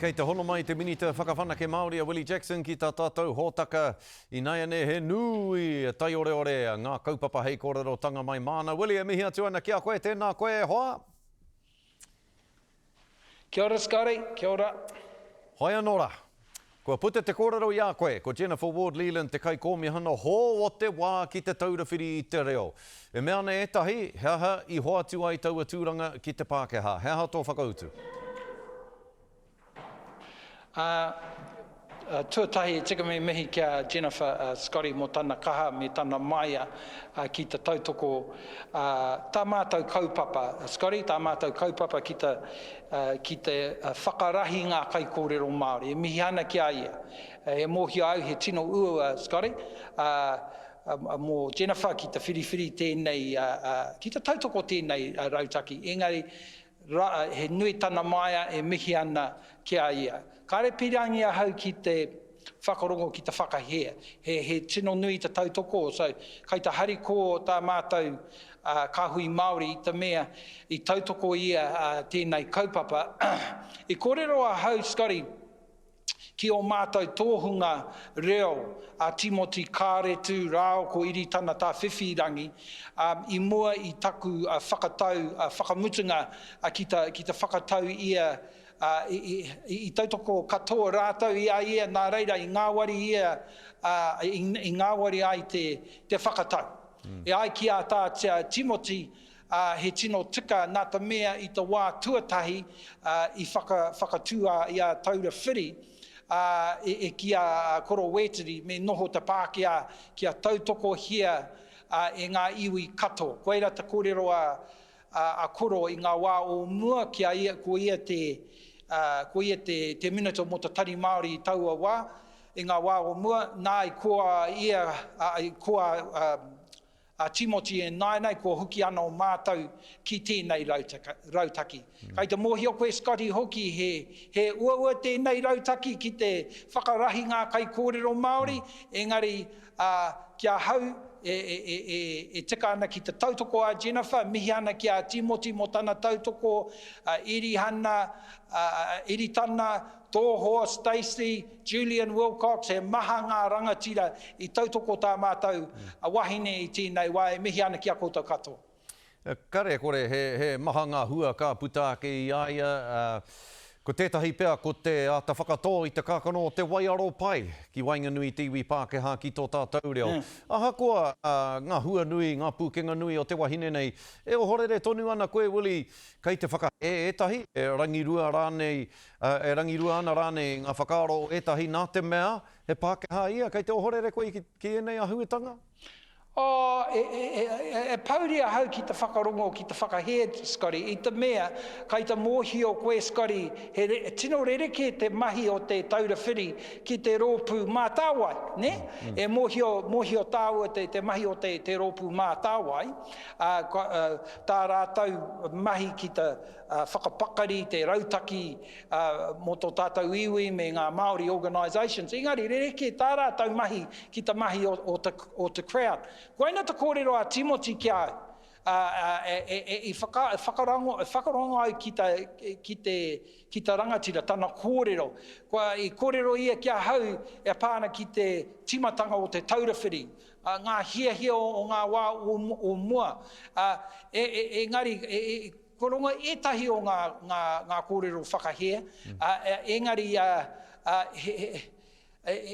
Kei te hono mai te Minita Whakawhanake Māori a Willie Jackson ki tā tātou hōtaka ināianei he nui taioreore ngā kaupapa hei kōrerotanga mai māna. Willie, e mihi atu ana ki a koe, tēnā koe e hoa. Kia ora Scotty, kia ora. Hoi anō rā. Kua puta te kōrero i a koe, ko Jennifer Ward Lealand te kaikōmihana hou o te wā ki Te Taura Whiri i te Reo. E mea ana ētahi, he aha i hoatu ai taua tūranga ki te Pākehā? He aha tō whakautu? Ā, tuatahi e tika me mihi ki a Jennifer Scotty mō tana kaha me tana maia ki te tautoko tā mātou kaupapa, Scotty, tā mātou kaupapa ki te ki te whakarahi ngā kaikōrero Māori. E mihi ana ki a ia. E mōhio au he tino uaua, Scotty, mō Jennifer ki te whiriwhiri tēnei, ki te tautoko tēnei rautaki. Engari, he nui tana maia e mihi ana ki a ia. Kāre pīrangi ahau ki te whakarongo ki te whakahē. He, he tino nui te tautoko, so kai te hariko tā mātou kāhui Māori i te mea i tautoko ia tēnei kaupapa. I kōrero ahau, Scotty, ki ō mātou tōhunga reo a Timoti Kāretu rāo ko Iritana Tāwhiwhirangi i mua i taku whakatau whakamutunga ki te whakatau ia Ā, i, i, i tautoko katoa rātou i a ia, nā reira i ngāwari ia, ā, i, i ngāwari ai te, te whakatau. Mm. E ai ki a tā Timoti, ā, he tino tika nā te mea i te wā tuatahi, ā, i whaka, whakatū a, i a Taura Whiri, ā, e, e ki a Koro Wētiri me noho te Pākehā kia tautokohia, ā, e ngā iwi katoa. Koira te kōrero a, a Koro i ngā wā o mua ki a ia, ko ia te, ko ia te, te Minita mō te Tari Māori i taua wā, i ngā wā o mua, nā i koa ia, i koa a Timoti e nāianei, kua hoki ana o mātou ki tēnei rautaki. Kai te mōhio koe Scotty hoki he, he uaua tēnei rautaki ki te whakarahi ngā kaikōrero Māori, engari Ā, ki ahau, e, e, e, e, e tika ana ki te tautoko a Jennifer, mihi ana ki a Timoti mō tana tautoko, a Erihana, a, a Eritana, tō hoa Stacey, Julian Wilcox, he maha ngā rangatira i tautoko tā mātou wahine i tēnei wā, e mihi ana ki a koutou katoa. Kare kore, he, he maha ngā hua ka puta ake i a ia. Ko tētahi pea ko te āta whakatō i te kākano o te waiaro pai ki waenganui i te iwi Pākehā ki tō tātou reo. Ahakoa ngā hua nui, ngā pūkenga nui o te wahine nei, e ohorere tonu ana koe, Willie, kei te whakahē ētahi, e rangirua rānei, e rangirua ana rānei ngā whakaaro o ētahi nā te mea he Pākehā ia, kei te ohorere koe ki ēnei āhuetanga? Oh, e, e, e, e pouri ahau ki te whakarongo, ki te whakahē, Scotty, i te mea, kai te mōhio koe, Scotty, he re, tino rerekē te mahi o te Taura Whiri ki te Rōpū Mātāwai, nē? Mm. E mōhio, mōhio tāua te, te mahi o te, te Rōpū Mātāwai, ā, ka, ā, tā rātou mahi ki te ā, whakapakari te rautaki ā, mō tō tātou iwi me ngā Māori organisations, engari rerekē tā rātou mahi ki te mahi o, o, te, o te Crown. Koina te kōrero a Timoti ki a au, ā, ā, e, e, e, i whaka, whakarango, whakarongo au ki te, ki te, ki te rangatira, tana kōrero. Kua, i kōrero ia ki ahau e pā ana ki te tīmatanga o te taura whiri, ā, ngā hiahia o, o ngā wā o, o mua. Ā, e, e, engari, e, e, Kua rongo ētahi o ngā, ngā, ngā kōrero whakahē, ā, engari, ā, ā, he, he,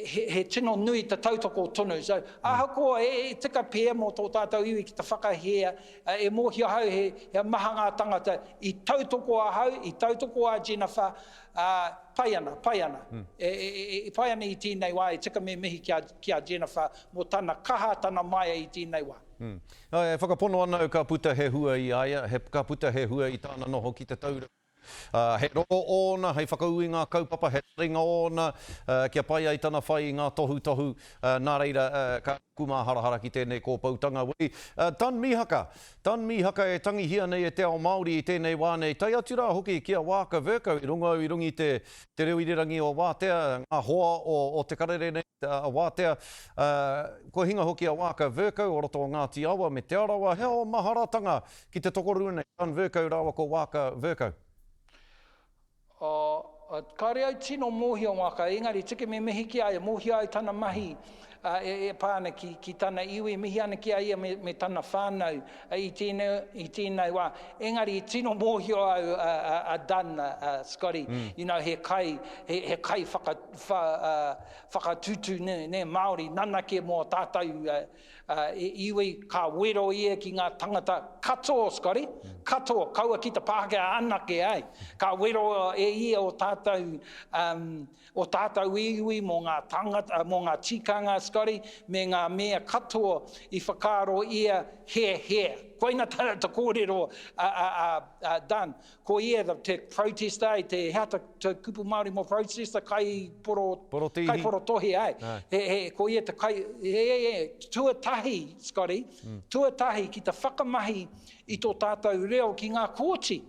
he, he tino nui te tautoko tonu. So, ahakoa e, e tika pea mō tō tātou iwi ki te whakahē, e mōhio ahau he, he maha ngā tangata i tautoko ahau, i tautoko a Jennifer, ā, pai ana, pai ana. Mm. E, e, e, e pai ana i tēnei wā, e tika me mihi ki a, ki a Jennifer mō tana kaha, tana maia i tēnei wā. Mm. E whakapono ana au ka puta he hua i a ia, he, ka puta he hua i tāna noho ki te taura. Ā, he roro ōna hei whakaū i ngā kaupapa, he taringa ōna kia pai ai tana whai i ngā tohutohu, ā, nā reira, ka ruku māharahara ki tēnei kōpoutanga. Wī, Dun Mihaka! Dun Mihaka e tangihia nei e te ao Māori i tēnei wā nei, tae atu rā hoki ki a Waaka Vercoe i rongo au i runga i te, te reo irirangi o Wātea, ngā hoa o, o te karere nei, a Wātea, ā, kua hinga hoki a Waaka Vercoe o roto o Ngāti Awa me Te Arawa, he ao maharatanga ki te tokorua nei, Dun Vercoe rāua ko Waaka Vercoe. Oh. Kāore au tino mōhio waka, engari tika me mihi ki a ia, mōhio ai tana mahi e pā ana ki tana iwi, mihi ana ki a ia me tana whānau i tēnei wā. Engari tino mōhio au a Dunn, Scotty, you know, he kai, he kai whakatūtū Māori nanake mō tātou iwi, ka wero ia ki ngā tangata katoa, Scotty, katoa, kaua ki te Pākehā anake, ai. Ka wero e ia o tātou, um, o tātou iwi mō ngā tangata, mō ngā tikanga, Scotty, me ngā mea katoa i whakaaro ia he hē. Koina ta, ta kōrero a, a, a, a Dunn. Ko ia te protester i te, he aha te kupu Māori mō protester, kai poro, Porotīhi. kai porotohe, ai. He, he, ko ia te kai, he, he, he, tuatahi, Scotty, mm. tuatahi ki te whakamahi i tō tātou reo ki ngā kōti.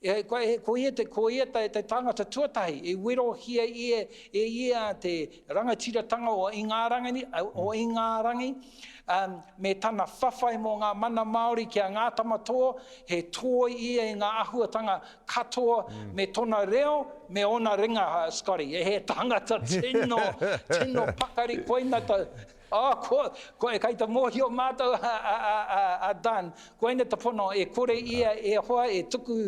E, ko, e, ko ia te, ko ia te, te tangata tuatahi, i werohia ia, e ia te rangatiratanga o Ingarangi, o Ingarangi, um, me tana whawhai mō ngā mana Māori ki a Ngā Tamatoa, He toi ia i ngā ahuatanga katoa me tona reo me ona ringa, Scotty. He tangata tino, tino pakari koina ta, oh, ko, ko, kei te mōhio mātou a, a, a, a, a Dan, koina te pono e kore ia e hoa e tuku,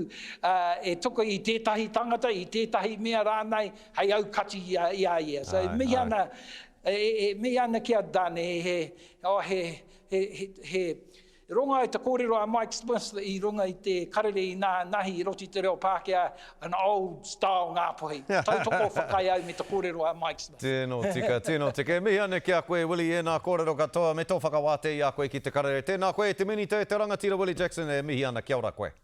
uh, e tuku i tētahi tangata, i tētahi mea rānei hei aukati i a, i a ia. So, e mihi ana, e, e, e mihi ana ki a Dan, he, he, oh, he, he, he, he, Rongo ai te kōrero a Mike Smith i runga i te karere i nā nahi i roto i te reo Pākehā, an old style Ngāpuhi. Tautoko whakaae au me te kōrero a Mike Smith. Tino tika, tino tika. E mihi ana ki a koe Willie i ēnā kōrero katoa me tō whakawātea i a koe ki te karere. Tēnā koe e te Minita e te rangatira Willie Jackson e mihi ana kia ora koe.